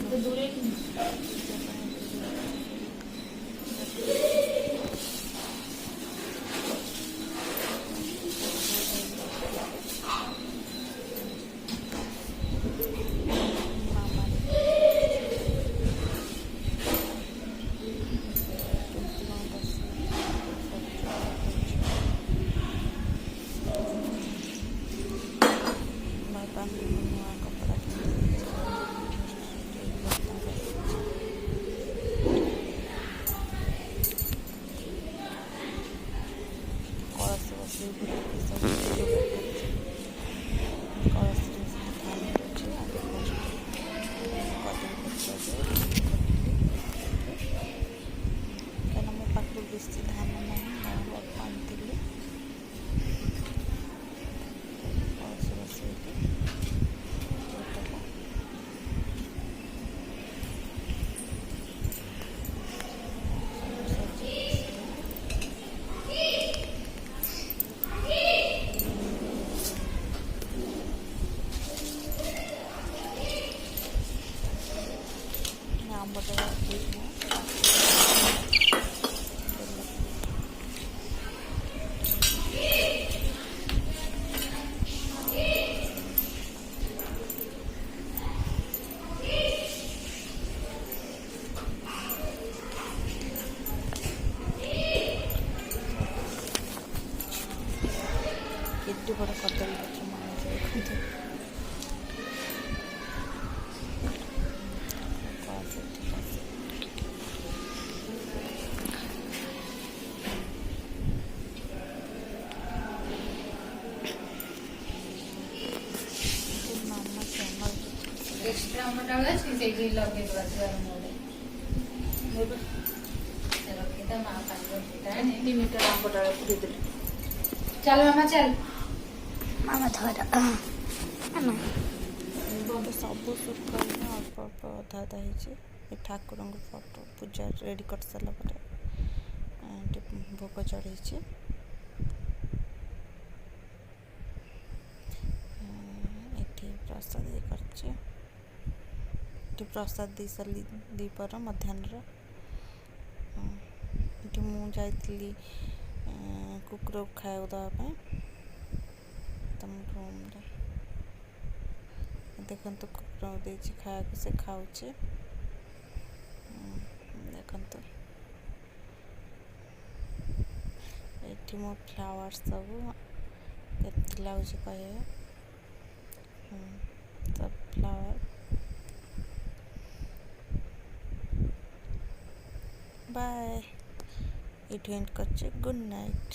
ପୂଜା ପାଇଁ ମାମା କେମିତି କ'ଣ ବସି ସବୁ ଯୋଗାଡ଼ କରୁଛି। ବାବାଙ୍କୁ ମୁଁ ନୂଆ କପଡ଼ା ପିନ୍ଧେଇ ଦେଇଛି। ବର୍ତ୍ତମାନ ବସିଛି। କଳସ ବସେଇ ବୁଲିକି ସବୁ ଯୋଗାଡ଼ କରୁଛି। କଳସରେ ସବୁ ଧାନ ଦେଉଛି। ଆଗେ ଫାଷ୍ଟ କଦଳୀପତ୍ର ଦିଏ, ଖଟୁଲି, କାହିଁକିନା ମୋ ପାଖରେ ବେଶୀ ଧାନ ନାହିଁ, ମୁଁ ଅଳ୍ପ ଆଣିଥିଲି। କଳସ ବସେଇଲି ଏଟାକୁ। ସବୁ ସଜେଇ ବସେଇଦେଲି। ଆମ୍ବଟା ରଖିଛି ମୁଁ ବେଲ। କେତେ ବଡ଼ କଦଳୀ ପତ୍ର ମୁଁ ଆଣିଛି ଦେଖନ୍ତୁ। ତାପରେ କଳସ ଏଠି ବସେ। ଏଠି ମାମା କ୍ୟାମେରା। ଏକ୍ସଟ୍ରା ଆମ୍ବଡାଳ ଅଛି, ସେଇଠି ଲଗେଇଦବା ଦୁଆର ମୁହଁରେ ରଖିଦା। ମା ପାଇଁ ରଖିଦା। 3 ମିଟର ଆମ୍ବ ଡାଳ ପୁରେଇଦେଲି। ଚାଲ ମାମା, ଚାଲ। ମାମା ଧର, ମାମା। ତ ସବୁ ସୁଟ୍ କରିନି, ଅଳ୍ପ ଅଳ୍ପ, ଅଧା ଅଧା ହେଇଛି। ଏ ଠାକୁରଙ୍କ ଫଟୋ, ପୂଜା ରେଡ଼ି କରିସାରିଲା ପରେ ଏଠି ଭୋଗ ଚଢ଼େଇଛି। ଏଠି ପ୍ରସାଦ ଇଏ କରିଛି। ଏଠି ପ୍ରସାଦ ଦେଇ ସାରିଲି ଦ୍ୱିପହର, ମଧ୍ୟାହ୍ନର। ଏଠି ମୁଁ ଯାଇଥିଲି କୁକୁରକୁ ଖାଇବାକୁ ଦେବା ପାଇଁ ତମ ରୁମ୍ରେ। ଦେଖନ୍ତୁ, କୁକୁରକୁ ଦେଇଛି ଖାଇବାକୁ, ସେ ଖାଉଛି ଦେଖନ୍ତୁ। ଏଠି ମୋ ଫ୍ଲାୱାର ସବୁ କେମିତି ଲାଗୁଛି କହିବେ ସବୁ ଫ୍ଲାୱାର। ବାଏ, ଏଇଠୁ ଏଣ୍ଡ କରୁଛି। Good night.